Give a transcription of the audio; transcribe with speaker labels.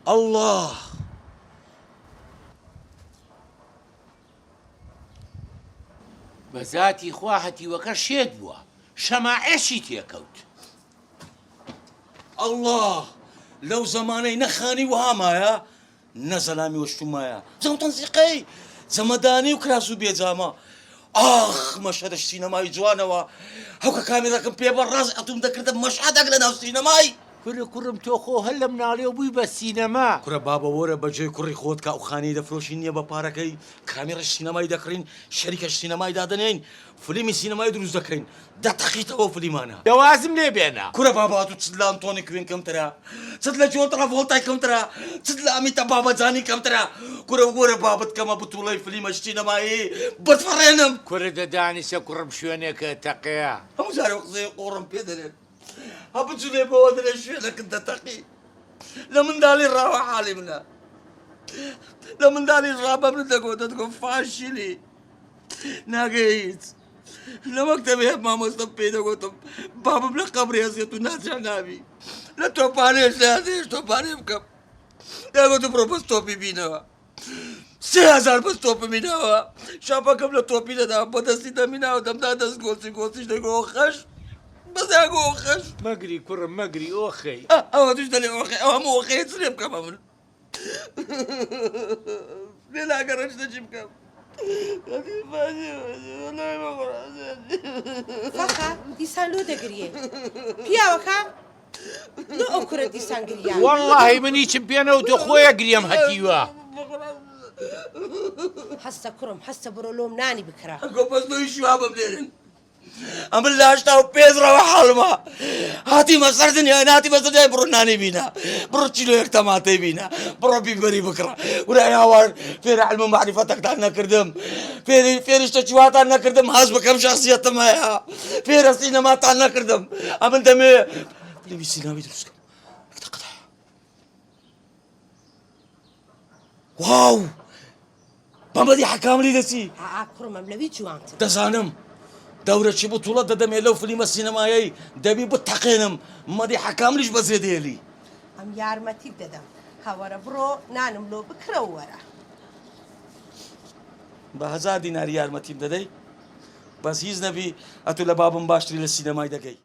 Speaker 1: ئەڵڵا.
Speaker 2: بە زاتی خوا هەتیوەکە شێت بووە شەماعێشی تێکەوت.
Speaker 1: ئەڵڵا لەو زەمانەی نە خانی وەها مایە نە زەلامی وەشتوو مایە جەم تەنسیقەی جەمەدانی و کراس و بێجامە ئاخ مەشهەدەش سینەمای جوانەوە هەوکە کامیرەکەم پێ بە ڕاست ئەتوم دەکردە مەشهەدەک لە ناو سینەمای.
Speaker 2: کورە کوڕم تۆ خۆ هەر لە مناڵیەوە بووی بە سینەما.
Speaker 1: کورە بابە وەرە بەجێی کوڕی خۆت کە ئەو خانیەی دەفرۆشین نیە بە پارەکەی کامیڕەش سینەمای دەکڕین شەریکەش سینەمای دادەنێین فلیمی سینەمای دروست دەکەین دەتەقیتەوە ئەو فلیمانە.
Speaker 2: دە وازم لێ بێنە.
Speaker 1: کورە بابە ئەتو چت لە ئەنتۆنی کوین کەمترە چت لە جۆن تڕاڤۆڵتای کەمترە چت لە ئەمیتا بابەجانی کەمترە کورە وەرە بابت کەمە بتوڵەی فلیمە سینەمایی بتفڕێنم.
Speaker 2: کورە دە دانیشە کوڕم شوێنێکە تەقێ.
Speaker 1: هەموو جارێ ئەو قسەی قۆڕم پێ دەرێن. ها بجولێ بەوە دەرێ شوێنەکت دەتەقی لە منداڵی ڕاوە حاڵی منە لە منداڵی ڕا بە من دەگۆت دەتگۆ فاشلی ناگەی هیچ لە مەکتەبێ مامۆستم پێی دەگوتم بابم لە قەبری هەزێت و ناجا نابی لە تۆپانێش لە تۆپانێ بکەم دەگوتم بڕۆ بەس تۆپی بینەوە 3000 بەس تۆپم میناوە شاپەکەم لە تۆپی دەدا بە دەستی دەمیناوە دەمدا دەست گۆڵچی گۆڵچیش دەگۆ خەش بەس ئۆخەش
Speaker 2: مەگری کوڕم مەگری ئۆخەی
Speaker 1: ئەوە توش دەلێ ئۆخەی ئەوە هەموو ئۆخەیە چ لێ بکەم ئەمن لێ لاگەڕێ شتە چی بکەم
Speaker 3: فەخە دیسان لۆ دەگریێ پیاوەکە لۆ ئەو کورە دیسان گریا
Speaker 2: وەڵڵاهی من هیچم پێ نەوتوە خۆیە گریەم هەتیوە.
Speaker 3: هەستە کوڕم هەستە بڕۆ لۆم نانی بکڕە.
Speaker 1: ئەگۆ بەس لۆ ئیشی وا بم لێرن ئەمن لە 85 ڕەوە حاڵمە هاتیمە سەر دنیای ناتیمە سەر دنیای بڕۆ نانی بینە بڕۆ کیلۆیەک تەماتەی بینە بڕۆ بیبەری بکڕە ورای هاوار فێرە علم و مەعریفەتەکتان نەکردم فێری فێری شتەکی واتان نەکردم هەست بکەم شخصیەتم هەیە فێرە سینەماتان نەکردم ئەمن دەمێ فیلمی سینەمای دروست کەم واو بەمەدی حەکاملی دەچی
Speaker 3: ئا کوڕمەم لەوی جوانتر
Speaker 1: دەزانم دەورەکی بتوڵە دەدەمێ لەو فلیمە سینەمایەی دەبی بتەقێنم مەدی حەکاملیش بەجێ دێلی
Speaker 3: ئەم یارمەتیت دەدەم هەوەرە بڕۆ نانم لۆ بکرە و وەرە.
Speaker 1: بە هەزار دیناری یارمەتیم دەدەی؟ بەس هیچ نەبی ئەتو لە بابم باشتری لە سینەمای دەگەی.